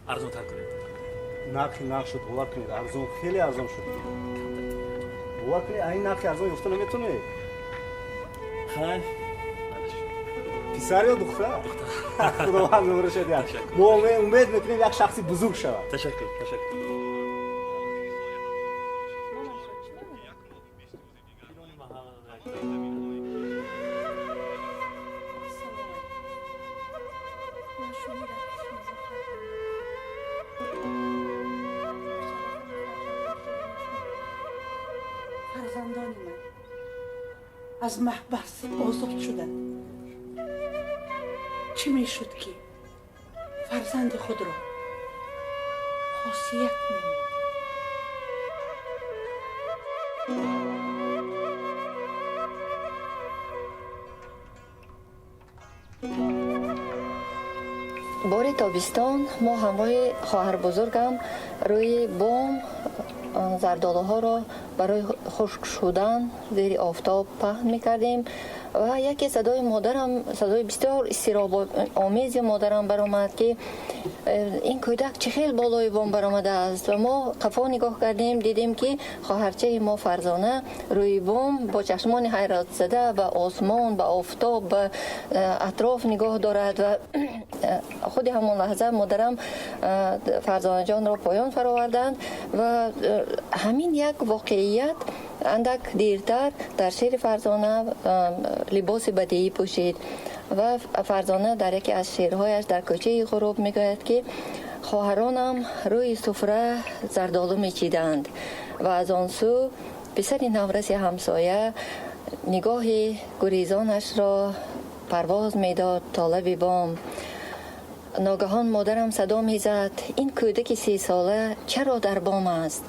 Арзонтар кунед. Нархи нарх шуд, бовар кунед, арзон, хеле арзон шуд. Бовар кунед, ин нархи арзон ёфта наметонед. Хайр. Писар ё духтар? Худованд нурашад диҳад. Мо умед мекунем, як шахси бузург шавад. Ташаккур, ташаккур. Фарзандони ман аз маҳбас озод шуданд. Чӣ мешуд, ки фарзанди худро хосият мемонд? Бори тобистон мо ҳамроҳи хоҳарбузургам рӯи бом зардолуҳоро барои хушк шудан зери офтоб паҳн мекардем ва яке садои модарам, садои бисёр изтиробомези модарам баромад, ки ин кӯдак чӣ хел болои бом баромадааст. Ва мо қафо нигоҳ кардем, дидем, ки хоҳарчаи мо Фарзона рӯи бом бо чашмони ҳайратзада ба осмон, ба офтоб, ба атроф нигоҳ дорад. Ва худи ҳамон лаҳза модарам Фарзонаҷонро поён фароварданд. Ва ҳамин як воқеият андак дертар дар шеъри Фарзона либоси бадеӣ пӯшид. Ва Фарзона дар яке аз шеърҳояш дар кӯчаи ғуруб мегӯяд, ки хоҳаронам рӯи суфра зардолу мечиданд ва аз он сӯ писари навраси ҳамсоя нигоҳи гурезонашро парвоз медод то лаби бом. Ногаҳон модарам садо мезад: ин кӯдаки 3сола чаро дар бом аст?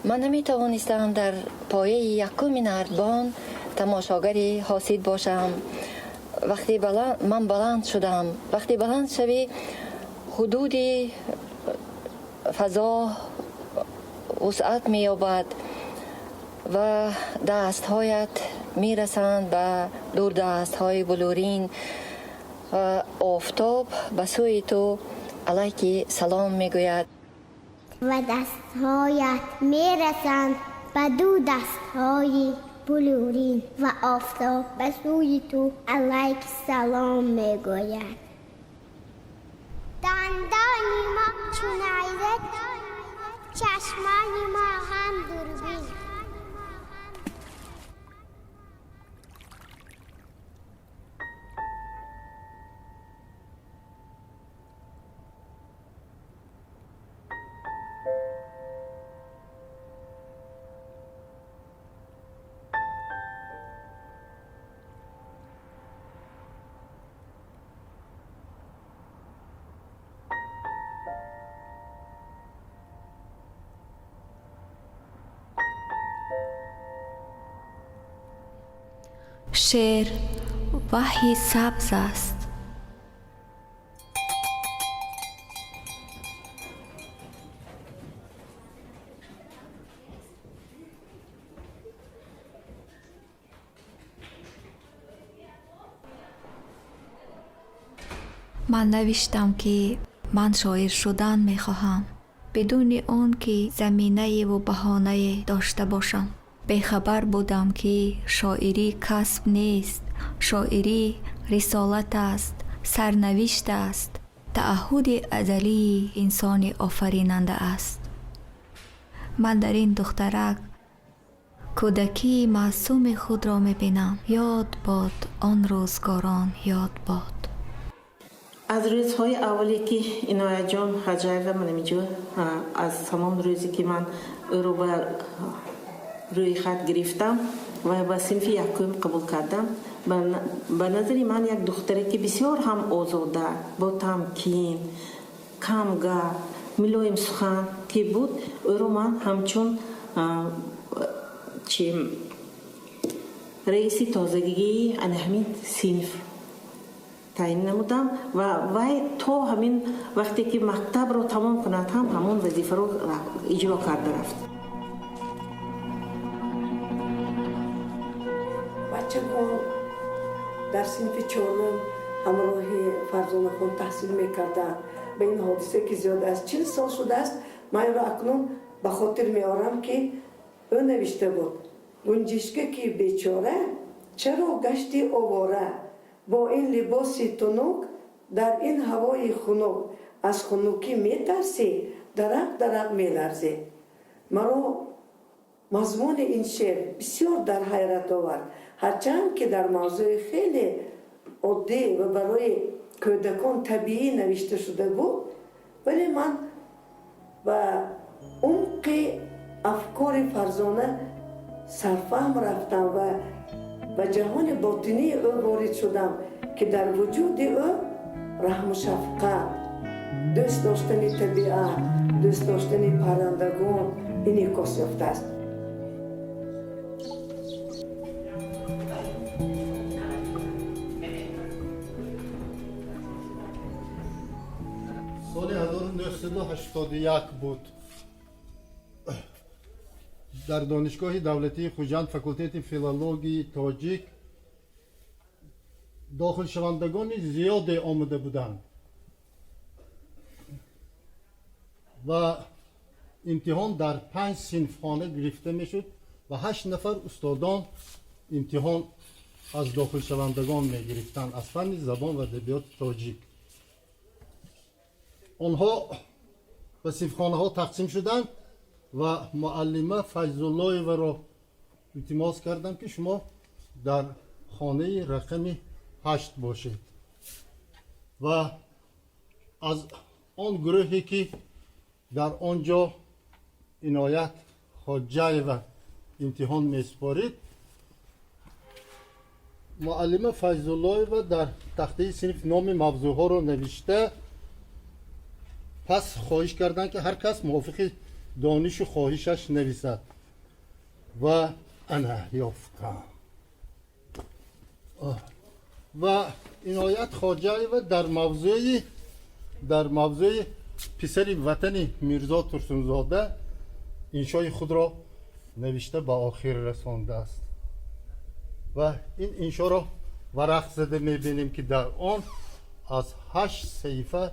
Ман наметавонистам дар пояи якуми нардбон тамошогари ҳосид бошам. Вақте ман баланд шудам, вақте баланд шавӣ, ҳудуди фазо вусъат меёбад ва дастҳоят мерасанд ба дурдастҳои булурин ва офтоб ба сӯи ту алайки салом мегӯяд. Ва дастҳоят мерасанд ба ду дастҳои булурин ва офтоб ба сӯи ту алайк салом мегӯяд. Дандони мо чун найза, чашмони мо ҳам дурбин. Шеър ваҳйи сабз аст. Ман навиштам, ки ман шоир шудан мехоҳам, бидуни он ки заминаеву баҳонае дошта бошам. Бехабар будам, ки шоирӣ касб нест, шоирӣ рисолат аст, сарнавишт аст, тааҳҳуди азалии инсони офаринанда аст. Ман дар ин духтарак кӯдакии маъсуми худро мебинам. Ёд бод он рӯзгорон, ёд бод. Аз рӯзҳои аввале, ки Иноятҷон Хаҷаева манамиҷо, аз ҳамон рӯзе, ки ман ӯро ба рӯи хат гирифтам ва ба синфи якум қабул кардам, ба назари ман як духтаре, ки бисёр ҳам озода, бо тамкин, камгап, мулоимсухан ки буд, ӯро ман ҳамчун чи раиси тозагии ана ҳамин синф таъин намудам. Ва вай то ҳамин вақте ки мактабро тамом кунад, ҳам ҳамон вазифаро иҷро карда рафт. Бачагон дар синфи чорум ҳамроҳи Фарзонахон таҳсил мекарданд. Ба ин ҳодиса, ки зиёд аз 40 сол шудааст, ман инро акнун ба хотир меорам, ки ӯ навишта буд: «Гунҷишкаки бечора, чаро гашти овора бо ин либоси тунук, дар ин ҳавои хунук? Аз хунукӣ метарсӣ, дарақ дарақ меларзӣ». Маро мазмуни ин шеър бисёр дар ҳайрат овард, ҳарчанд ки дар мавзӯи хеле оддӣ ва барои кӯдакон табиӣ навишта шуда буд, вале ман ба умқи афкори Фарзона сарфаҳм рафтам ва ба ҷаҳони ботинии ӯ ворид шудам, ки дар вуҷуди ӯ раҳму шафқат, дӯст доштани табиат, дӯст доштани паррандагон инъикос ёфтааст. Соли 1981 буд. Дар Донишгоҳи давлатии Хуҷанд, факултети филологии тоҷик, дохилшавандагони зиёде омада буданд ва имтиҳон дар панҷ синфхона гирифта мешуд ва ҳашт нафар устодон имтиҳон аз дохилшавандагон мегирифтанд аз фанни забон ва адабиёти тоҷик. Онҳо ба синфхонаҳо тақсим шуданд ва муаллима Файзуллоеваро илтимос кардам, ки шумо дар хонаи рақами 8 бошед. Ва аз он гурӯҳе, ки дар он ҷо Иноят Хоҷаева имтиҳон месупорид, муаллима Файзуллоева дар тахтаи синф номи мавзӯъҳоро навишта, пас хоҳиш карданд, ки ҳар кас мувофиқи донишу хоҳишаш нависад. Ва ана ёфтам ва Иноят Хоҷаева дар мавзӯи «Писари ватани» Мирзо Турсунзода иншои худро навишта ба охир расондааст. Ва ин иншоро варақ зада мебинем, ки дар он аз ҳашт саҳифа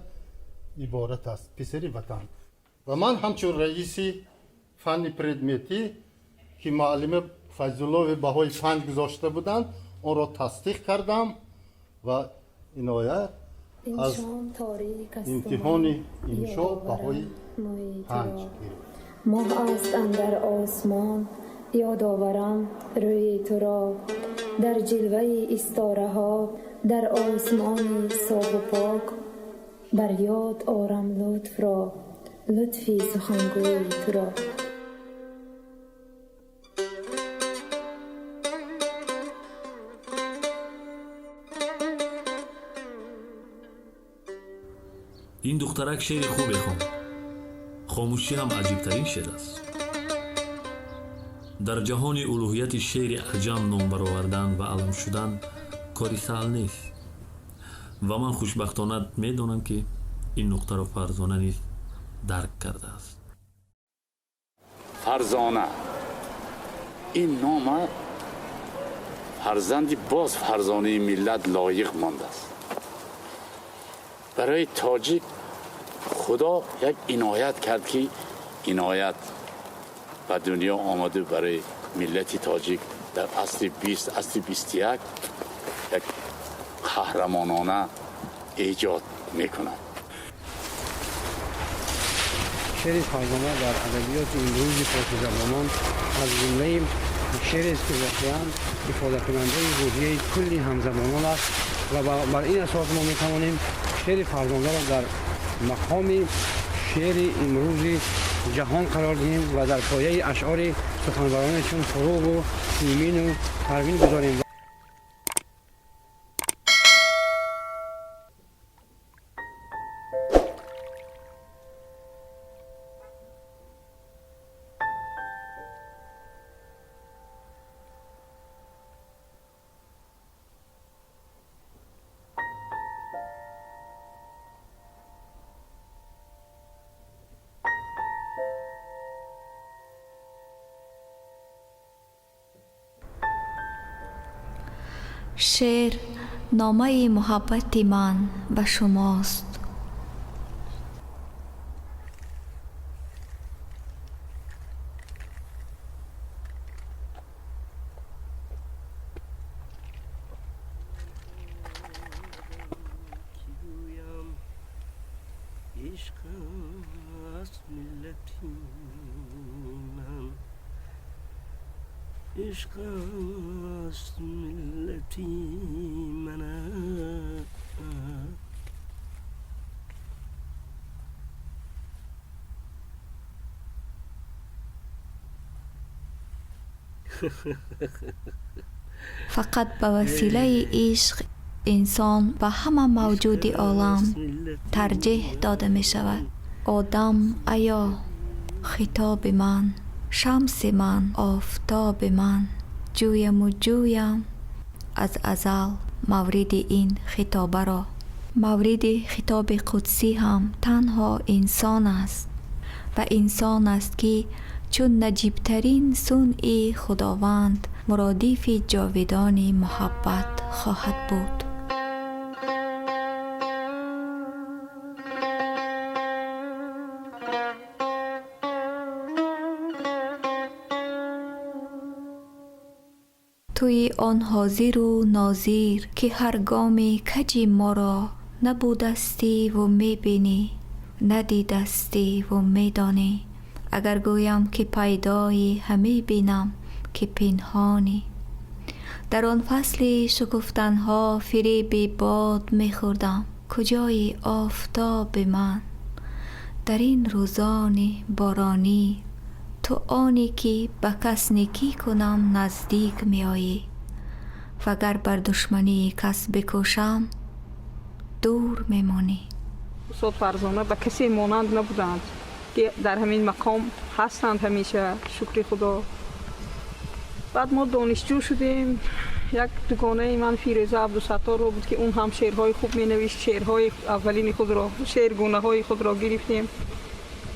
иборат аст, «Писари ватан». Ва ман ҳамчун раиси фанни предметӣ, ки муаллима Файзуллоева баҳои 5 гузошта буданд, онро тасдиқ кардам ва Иноят аз имтиҳони иншо баҳои 5 гирифт. Моҳ аст андар осмон, ёд оварам рӯи туро. Дар ҷилваи истораҳо, дар осмони софу пок, бар ёд орам лутфро, лутфи сухангӯи туро. Ин духтарак шеъри хубе хонд. Хомӯшӣ ҳам аҷибтарин шеър аст. Дар ҷаҳони улӯҳияти шеъри аҷам ном баровардан ва алам шудан кори саҳл нест ва ман хушбахтона медонам, ки ин нуқтаро Фарзона низ дарк кардааст. Фарзона, ин нома фарзанди боз фарзонаи миллат лоиқ мондааст. Барои тоҷик Худо як иноят кард, ки Иноят ба дунё омаду барои миллати тоҷик дар асри 20, асри 21 як қаҳрамонона эҷод мекунад. Шеъри Фарзона дар адабиёти имрӯзи форсизабонон аз ҷумлаи шеърест, ки воқеан ифодакунандаи рӯҳияи кулли ҳамзабонон аст ва бар ин асос мо метавонем шеъри Фарзонаро дар мақоми шеъри имрӯзи ҷаҳон қарор диҳем ва дар пояи ашъори суханвароне чун Фуруғу Симину Парвин гузорем. Шеър номаи муҳаббати ман ба шумост. Ишқ аст миллати ман, ишқ аст миллати ман. Фақат ба василаи ишқ инсон ба ҳама мавҷуди олам тарҷеҳ дода мешавад. Одам аё хитоби ман, шамси ман, офтоби ман, ҷӯяму ҷӯям аз азал мавриди ин хитобаро. Мавриди хитоби қудсӣ ҳам танҳо инсон аст ва инсон аст, ки чун наҷибтарин сунъи Худованд муродифи ҷовидони муҳаббат хоҳад буд. Туи он ҳозиру нозир, ки ҳар гоми каҷи моро набудастиву мебинӣ, надидастиву медонӣ. Агар гӯям, ки пайдоӣ, ҳамӣ бинам, ки пинҳонӣ. Дар он фасли шукуфтанҳо фиреби бод мехӯрдам. Куҷои офтоби ман дар ин рӯзони боронӣ? Ту оне, ки ба кас некӣ кунам, наздик меоӣ, вагар бар душмании кас бикӯшам, дур мемонӣ. Устод Фарзона ба касе монанд набуданд, ки дар ҳамин мақом ҳастанд ҳамеша, шукри Худо. Баъд мо донишҷӯ шудем. Як дугонаи ман Фирӯза Абдусатторро буд, ки он ҳам шеърҳои хуб менавишт. Шеърҳои аввалини худро, шеъргунаҳои худро гирифтем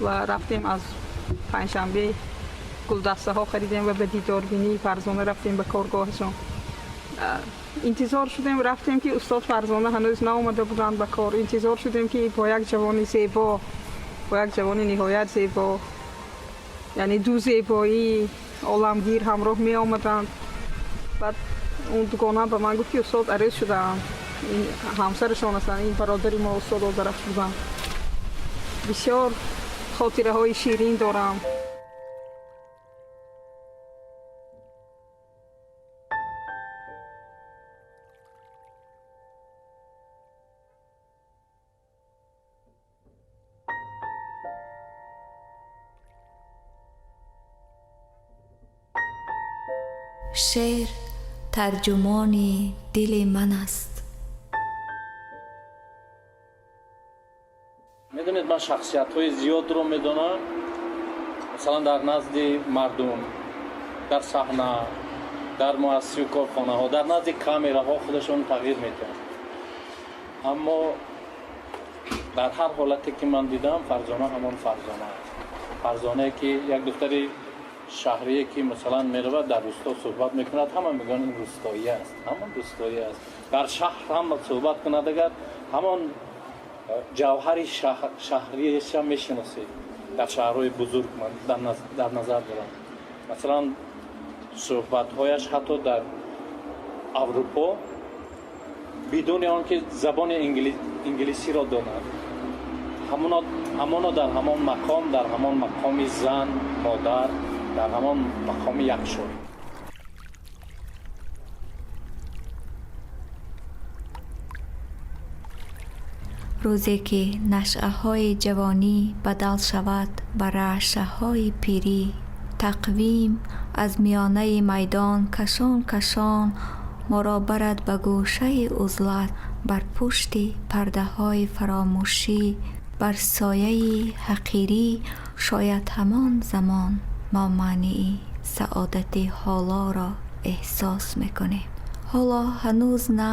ва рафтем, аз Панҷшанбе гулдастаҳо харидем ва ба дидорбинии Фарзона рафтем ба коргоҳашон. Интизор шудем, рафтем, ки устод Фарзона ҳанӯз наомада буданд ба кор. Интизор шудем, ки бо як ҷавони зебо, бо як ҷавони ниҳоят зебо, яъне ду зебоии оламгир ҳамроҳ меомаданд. Баъд он дугона ба ман гуфт, ки устод арӯз шудаанд, ин ҳамсарашон ҳастанд, ин бародари мо устод Озарафш буданд. Бисёр хотираҳои ширин дорам. Шеър тарҷумони дили ман аст. Медонед, ман шахсиятҳои зиёдро медонам, масалан, дар назди мардум, дар саҳна, дар муассису корхонаҳо, дар назди камераҳо худашон тағйир медиҳанд, аммо дар ҳар ҳолате ки ман дидам, Фарзона ҳамон Фарзона аст. Фарзонае, ки як духтари шаҳрие, ки масалан меравад, дар русто суҳбат мекунад, ҳама мегӯянд, ин рустоӣ аст, ҳамон рустоӣ аст. Дар шаҳр ҳам суҳбат кунад агар, ҳамон ҷавҳари шаҳриеша мешиносед. Дар шаҳрҳои бузург ман дар назар дорам, масалан, суҳбатҳояш ҳатто дар Аврупо, бидуни он ки забони инглисиро донад, ҳамоно дар ҳамон мақом, дар ҳамон мақоми зан, модар, дар ҳамон мақоми як шоир. Рӯзе ки нашъаҳои ҷавонӣ бадал шавад ба раъшаҳои пирӣ, тақвим аз миёнаи майдон кашон кашон моро барад ба гӯшаи узлат, бар пушти пардаҳои фаромӯшӣ, бар сояи ҳақирӣ, шояд ҳамон замон мо маънии саодати ҳолоро эҳсос мекунем. Ҳоло ҳанӯз на.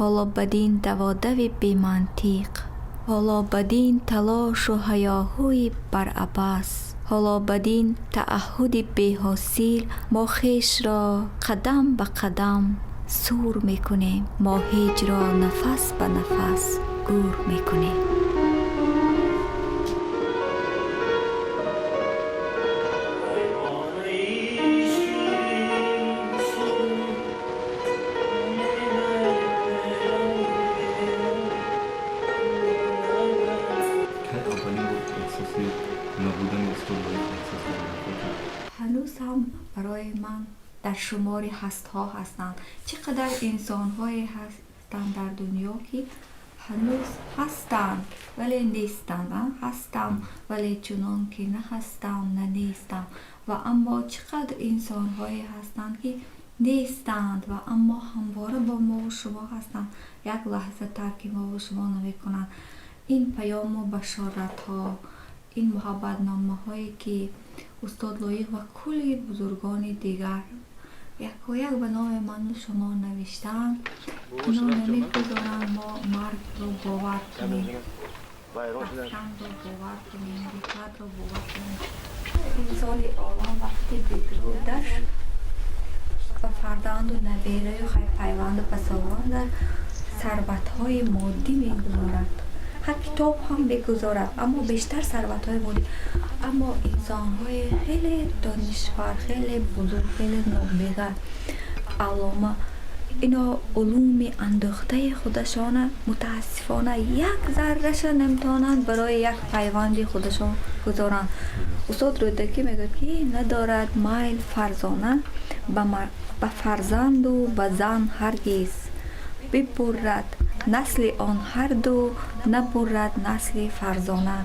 Ҳоло бадин даводави бемантиқ, ҳоло бадин талошу ҳаёҳӯи баръабас, ҳоло бадин таъаҳҳуди беҳосил мо хешро қадам ба қадам сур мекунем, мо ҳеҷро нафас ба нафас гур мекунем. Ҳанӯз ҳам барои ман дар шумори ҳастҳо ҳастанд. Чӣ қадар инсонҳое ҳастанд дар дунё, ки ҳанӯз ҳастанд, вале нестанд. Ҳастам, вале чунон ки на ҳастам, на нестам. Ва аммо чӣ қадр инсонҳое ҳастанд, ки нестанд, ва аммо ҳамвора бо мову шумо ҳастанд, як лаҳза тарки мову шумо намекунанд. Ин паёму башоратҳо, ин муҳаббатномаҳое, ки устод Лоиқ ва кулли бузургони дигар якояк ба номи ману шумо навиштаанд, ино намегузоранд мо маргро бовар кунем, рафтанро бовар кунем, рифатро бовар кунем. Инсони олам вақти бедрудаш ба фарзанду набераю пайванду пасовандаш сарватҳои моддӣ мегузорад, ҳар китоб ҳам мегузорад, аммо бештар сарватҳои моддӣ. Аммо инсонҳои хеле донишвар, хеле бузург, хеле нобиға, аллома, ино улуми андохтаи худашона мутаассифона як зарраша наметавонанд барои як пайванди худашон гузоранд. Устод Рӯдакӣ мегӯяд, ки надорад майл Фарзона ба фарзанду ба зан ҳаргиз, бибурад насли он ҳарду, набурад насли Фарзона.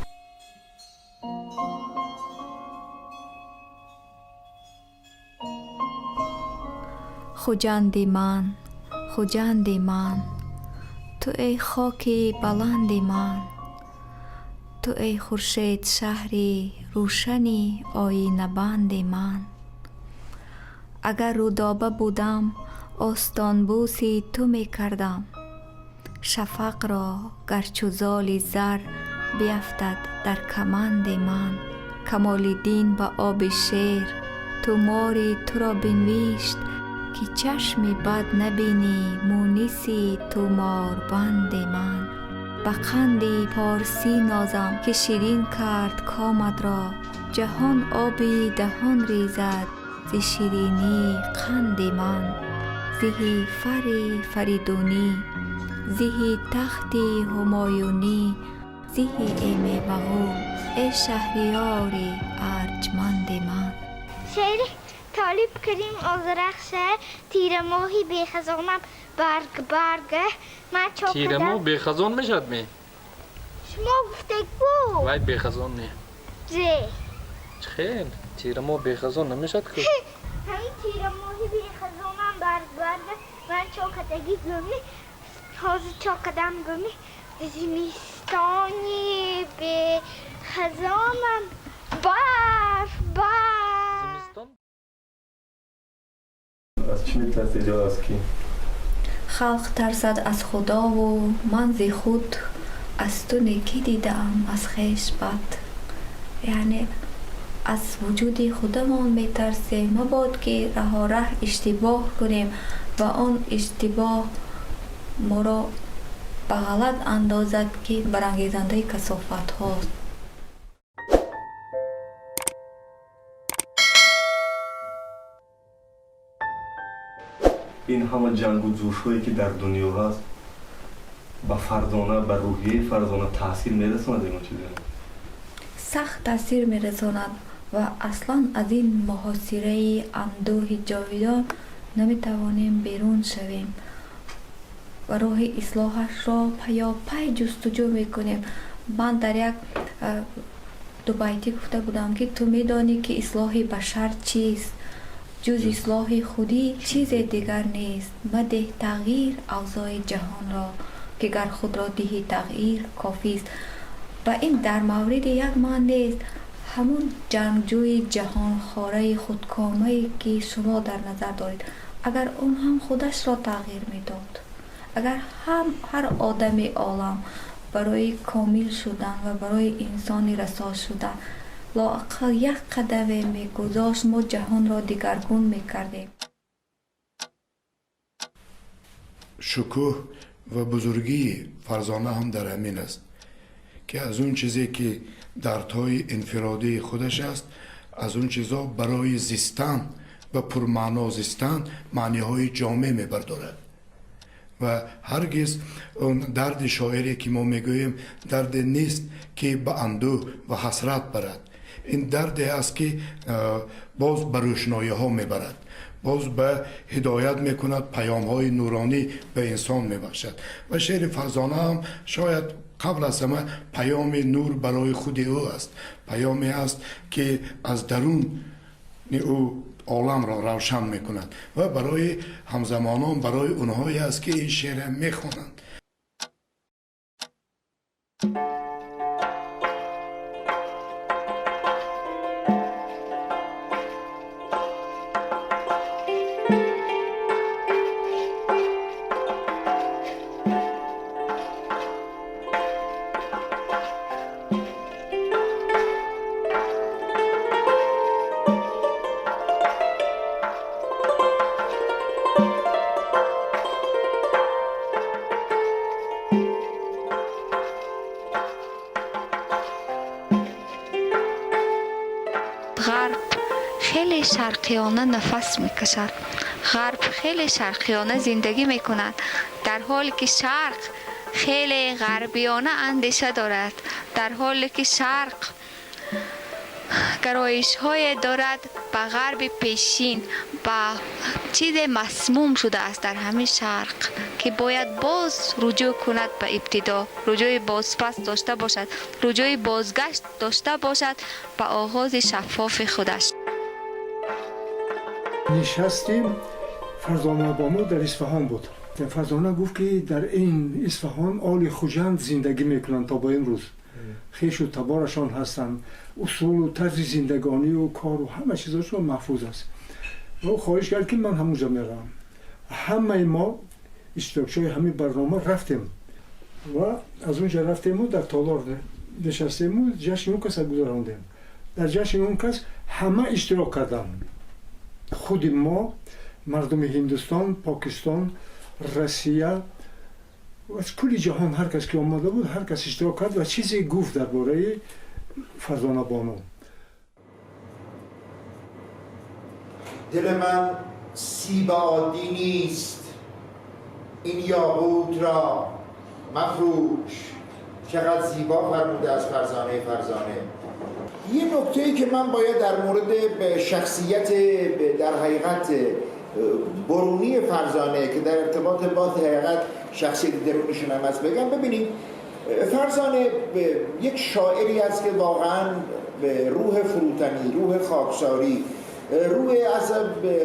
Хуҷанди ман, Хуҷанди ман, ту эй хоки баланди ман, ту эй хуршед шаҳри рӯшани оинабанди ман. Агар рӯдоба будам, остонбӯси ту мекардам, шафақро гарчу золи зар биафтад дар каманди ман. Камолиддин ба оби шер тумори туро бинвишт, ки чашми бад набинӣ муниси туморбанди ман. Ба қанди порсӣ нозам, ки ширин кард коматро, ҷаҳон оби даҳон резад зи ширинии қанди ман. Зиҳи фарри фаридунӣ, зиҳи тахти ҳумоюнӣ, зиҳи эмебағу, эй шаҳриёри арҷманди ман. Шеъри Толиб Карим Озарахша «Тирамоҳи бехазонам барг барг ман чоп Тирамо бехазон мешавад ме? Шумо гуфтед ку. Вай бехазон не. Зе. Хел, тирамо бехазон намешавад ку. Ҳамин тирамоҳи бехазонам барг барг ман чокадаги гӯми, ҳозир чокадам гӯми, зимистони бехазонам барф барф. Аз чӣ метарсед ё аз кӣ? Халқ тарсад аз худову ман зи худ, аз ту некӣ дидаам, аз хеш бад. Яъне аз вуҷуди худамон метарсем, мабод ки раҳораҳ иштибоҳ кунем ва он иштибоҳ моро ба ғалат андозад, ки барангезандаи касофатҳост. Ин ҳама ҷангу ҷӯшҳое, ки дар дунё ҳаст, ба Фарзона, ба рӯҳияи Фарзона таъсир мерасонад ягон чизе? Сахт таъсир мерасонад ва аслан аз ин муҳосираи андӯҳи ҷовидон наметавонем берун шавем ва роҳи ислоҳашро паёпай ҷустуҷӯ мекунем. Ман дар як дубайтӣ гуфта будам, ки ту медонӣ, ки ислоҳи башар чист? Ҷуз ислоҳи худӣ чизе дигар нест. Мадеҳ тағйир авзои ҷаҳонро, ки гар худро диҳӣ тағйир кофист. Ва ин дар мавриди як ман нест. Ҳамун ҷангҷӯи ҷаҳонхораи худкомае, ки шумо дар назар доред, агар он ҳам худашро тағйир медод, агар ҳам ҳар одами олам барои комил шудан ва барои инсони расо шудан лоақал як қадаме мегузошт, мо ҷаҳонро дигаргун мекардем. Шукӯҳ ва бузургии Фарзона ҳам дар ҳамин аст, ки аз он чизе ки дардҳои инфиродии худаш аст, аз он чизҳо барои зистан ва пурмаъно зистан маъниҳои ҷомеъ мебардорад. Ва ҳаргиз он дарди шоире ки мо мегӯем, дарде нест ки ба андӯҳ ва ҳасрат барад. Ин дарде аст, ки боз ба рӯшноиҳо мебарад, боз ба ҳидоят мекунад, паёмҳои нуронӣ ба инсон мебахшад. Ва шеъри Фарзона ҳам шояд қабл аз ҳама паёми нур барои худи ӯ аст, паёме аст, ки аз даруни ӯ оламро равшан мекунад ва барои ҳамзамонон, барои онҳое аст, ки ин шеърро мехонанд. Хеле шарқиёна нафас мекашад, ғарб хеле шарқиёна зиндагӣ мекунад, дар ҳоле ки шарқ хеле ғарбиёна андеша дорад, дар ҳоле ки шарқ гароишҳое дорад ба ғарби пешин, ба чизе масмум шудааст дар ҳамин шарқ, ки бояд боз руҷӯъ кунад ба ибтидо, руҷӯи бозпас дошта бошад, руҷӯи бозгашт дошта бошад ба оғози шаффофи худаш. Нишастем, Фарзона бо мо дар Исфаҳон буд. Фарзона гуфт, ки дар ин Исфаҳон оли Хуҷанд зиндагӣ мекунанд то ба имрӯз, хешу таборашон ҳастанд, усулу тарзи зиндагонию кору ҳама чизошон маҳфуз аст. Ӯ хоҳиш кард, ки ман ҳамунҷо меравам. Ҳамаи мо иштирокчиҳои ҳамин барнома рафтем ва аз он ҷо рафтему дар толор нишастему ҷашни он каса гузарондем. Дар ҷашни он кас ҳама иштирок карданд: худи мо, мардуми Ҳиндустон, Покистон, Россия, аз кулли ҷаҳон ҳар кас ки омада буд, ҳар кас иштирок кард ва чизе гуфт дар бораи Фарзона бону. Дили ман сиб оддӣ нест, ин ёқут ро мафрӯш. Чақадр зебо фармуде аз Фарзона. Фарзона یه نکته ای که من باید در مورد شخصیت در حقیقت برونی فرزانه که در ارتباط با حقیقت شخصیت درونیشون هم هست بگم. ببینید، فرزانه یک شاعری است که واقعا روح فروتنی، روح خاکساری، روح از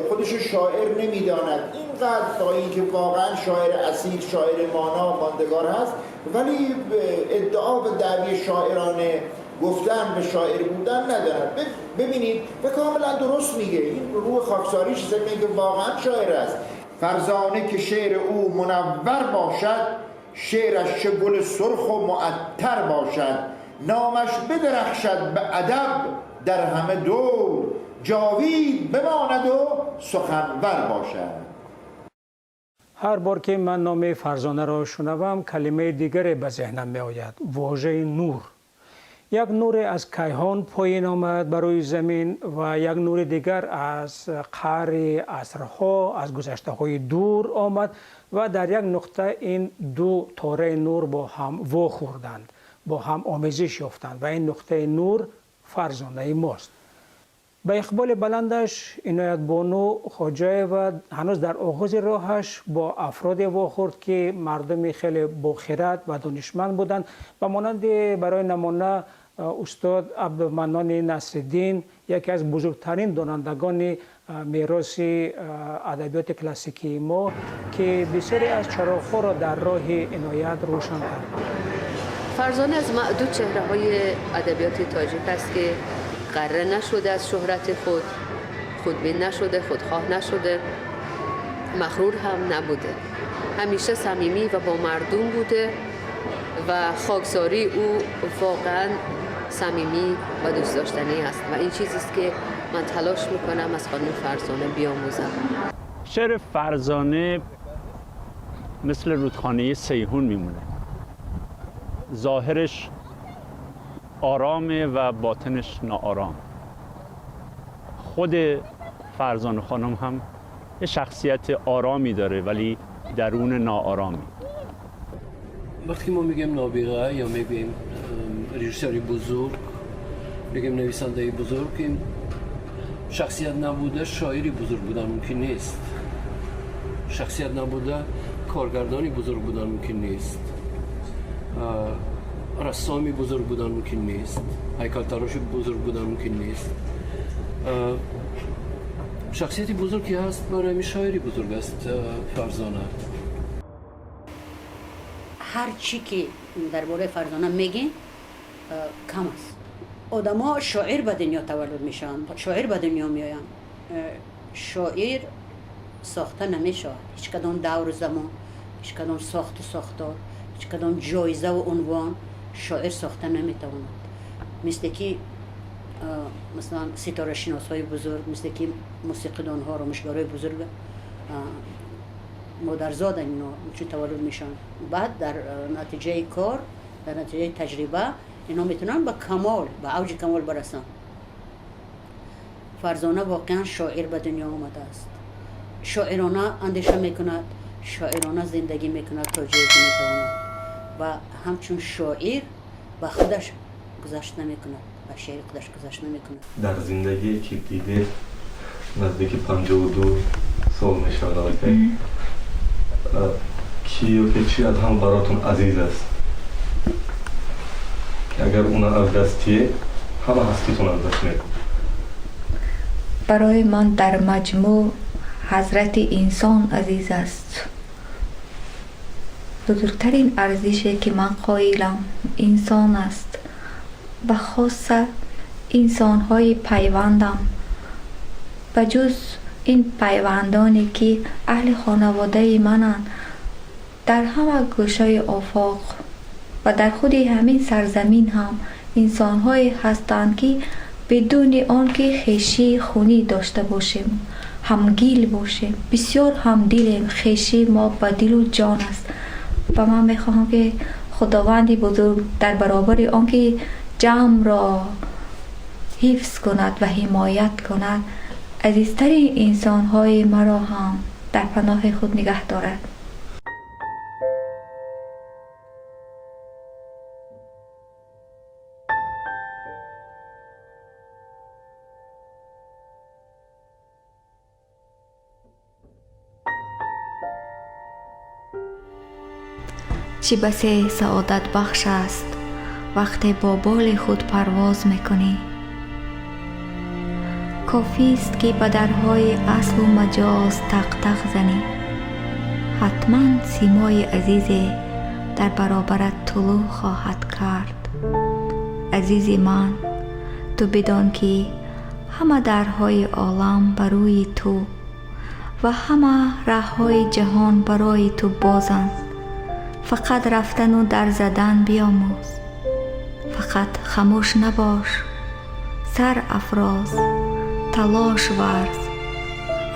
خودش شاعر نمیداند اینقدر، با اینکه واقعا شاعر اصیل، شاعر مانا ماندگار هست، ولی ادعا و دعوی شاعرانه گفتن به شاعر بودن ندارد. ببینید و کاملا درست میگه، این روح خاکساریش ضمن که واقعا شاعر است. فرزانه که شعر او منور باشد، شعرش چه گل سرخ و معطر باشد. نامش بدرخشد به ادب در همه دور، جاوید بماند و سخنور باشد. Ҳар бор ки ман номи Фарзонаро шунавам, калимаи дигаре ба зеҳнам меояд: вожаи нур. Як нуре аз кайҳон поин омад ба рӯи замин ва як нури дигар аз қаъри асрҳо, аз гузаштаҳои дур омад ва дар як нуқта ин ду тораи нур бо ҳам вохӯрданд, бо ҳам омезиш ёфтанд ва ин нуқтаи нур Фарзонаи мост. Ба иқболи баландаш Иноятбону Хоҷаева ҳанӯз дар оғози роҳаш бо афроде вохӯрд, ки мардуми хеле бохират ва донишманд буданд, ба монанди, барои намуна, устод Абдуманнони Насриддин, яке аз бузургтарин донандагони мероси адабиёти классикии мо, ки бисёре аз чароғҳоро дар роҳи Иноят рӯшан кард. Фарзона аз маъдуд чеҳраҳои адабиёти тоҷик аст, ки ғарре нашуда аз шӯҳрати худ, худбин нашуда, худхоҳ нашуда, мағрур ҳам набуда. Ҳамеша самимӣ ва бо мардум буда ва хоксории ӯ воқеан самимӣ ва дӯстдоштанӣ аст ва ин чизест, ки ман талош мекунам аз хонум Фарзона биомӯзам. Шеъри Фарзона مثل رودخانه سیحون میمونه. ظاهرش آرامه و باطنش ناآرام. خود فرزانه خانم هم یه شخصیت آرامی داره ولی درون ناآرامی. وقتی ما میگیم نابغه یا میگیم رژیسوری بزرگ، میگیم نویسنده بزرگ، این شخصیت نبوده شاعری بزرگ بودن ممکن نیست. شخصیت نبوده کارگردانی بزرگ بودن ممکن نیست. رسامی بزرگ بودن ممکن نیست. هیکل تراش بزرگ بودن ممکن نیست. شخصیتی بزرگی هست برای شاعری بزرگ است فرزانه. هر چی که درباره فرزانه میگی کم است. آدم‌ها شاعر به دنیا تولد میشن، شاعر به دنیا میآیند. شاعر ساخته نمیشود. هیچ کدام دور زمان، هیچ کدام ساخت و ساختار، هیچ کدام جایزه و عنوان شاعر ساخته نمیتواند. مثل که مثلا ستاره شناس های بزرگ، مثل که موسیقیدان ها، رامشگرای بزرگ مادرزاد اینا چون تولد میشن. بعد در نتیجه کار، در نتیجه تجربه اینا میتونن به کمال، به اوج کمال برسن. فرزانه واقعا شاعر به دنیا آمده است. شاعرانه اندیشه میکند، شاعرانه زندگی میکند تا جایی که میتواند و همچون شاعر به خودش گذشت نمیکند، به شعر خودش گذشت نمیکند. در زندگی که دیده نزدیک 52 سال میشود، کی یا که چی از هم براتون عزیز است که اگر اونا از دستیه همه هستیتون از دست میده؟ برای من در مجموع حضرت انسان عزیز است. بزرگترین ارزشی که من قائلم انسان است و خاصه انسان‌های پیوندم، به جز این پیوندانی که اهل خانواده منند در همه گوشه آفاق و در خود همین سرزمین هم انسان‌هایی هستند که بدون آنکه خویشی خونی داشته باشیم، همگیل باشیم، بسیار همدلیم، خویشی ما به دل و جان است. و من میخواهم که خداوند بزرگ در برابر آنکه جمع را حفظ کند و حمایت کند، عزیزترین انسان‌های مرا هم در پناه خود نگه دارد. چی بسی سعادت بخش است وقتی با بال خود پرواز میکنی. کافی است که به درهای اصل و مجاز تق تق زنی، حتما سیمای عزیزی در برابرت طلوع خواهد کرد. عزیز من، تو بدان که همه درهای عالم بر روی تو و همه راههای جهان برای تو بازند. فقط رفتن و در زدن بیاموز، فقط خاموش نباش، سر افراز، تلاش ورز،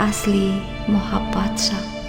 اصلی محبت شد.